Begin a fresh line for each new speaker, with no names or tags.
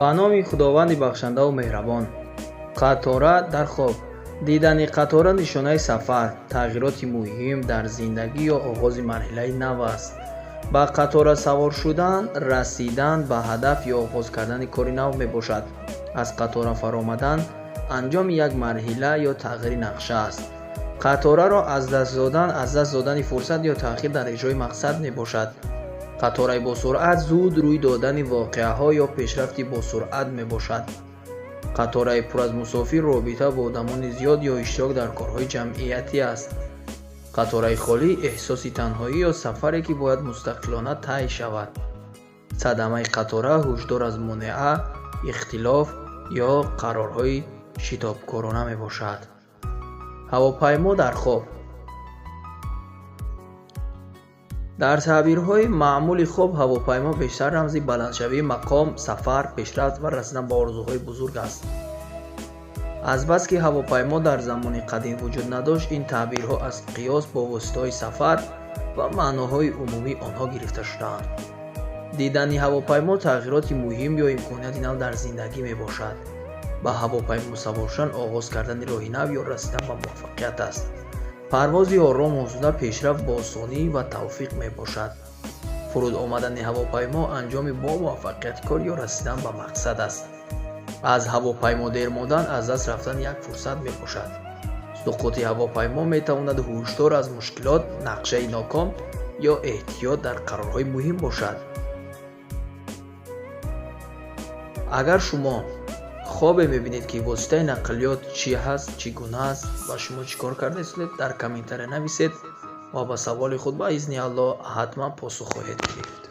Ба номи Худованди бахшандаву меҳрабон. Қатора дар хоб. Дидани қатора нишонаи сафар, тағйироти муҳим дар зиндагӣ ё оғози марҳилаи нав аст. Ба қатора савор шудан расидан ба ҳадаф ё оғоз кардани кори нав мебошад. Аз қатора фаромадан анҷоми як марҳила ё тағйири нақша аст. Қатораро аз даст додан аз даст додани фурсат ё таъхир дар иҷрои мақсад мебошад. Қатораи босуръат зуд рӯй додани воқеаҳо ё пешрафти босуръат мебошад. Қатораи пур аз мусофир робита бо одамони зиёд ё иштирок дар корҳои ҷамъиятӣ аст. Қатораи холӣ эҳсоси танҳоӣ ё сафаре, ки бояд мустақилона тай шавад. Садамаи қатора ҳушдор аз монеа, ихтилоф ё қарорҳои шитобкорона мебошад. Ҳавопаймо дар хоб. Дар таъбирҳои маъмули хоб ҳавопаймо бештар рамзи баландшавии мақом, сафар, пешрафт ва расидан ба орзуҳои бузург аст. Азбаски ҳавопаймо дар замони қадим вуҷуд надошт, ин таъбирҳо аз қиёс бо воситаҳои сафар ва маъноҳои умумии онҳо гирифта шудаанд. Дидани ҳавопаймо тағйироти муҳим ё имконияти нав дар зиндагӣ мебошад. Ба ҳавопаймо савор шудан оғоз кардани роҳи нав ё расидан ба муваффақият аст. Парвози орому осуда пешрафт бо осонӣ ва тавфиқ мебошад. Фуруд омадани ҳавопаймо анҷоми бо муваффақияти кор ё расидан ба мақсад аст. Аз ҳавопаймо дер мондан аз даст рафтани як фурсат мебошад. Суқути ҳавопаймо метавонад ҳушдор аз мушкилот, нақшаи ноком ё эҳтиёт дар қарорҳои муҳим бошад. Агар шумо хобе мебинед, ки воситаи нақлиёт чӣ ҳаст, чӣ гуна аст ва шумо чӣ кор карда истодед, дар комментария нависед ва ба саволи худ ба изни Аллоҳ ҳатман посух хоҳед гирифт.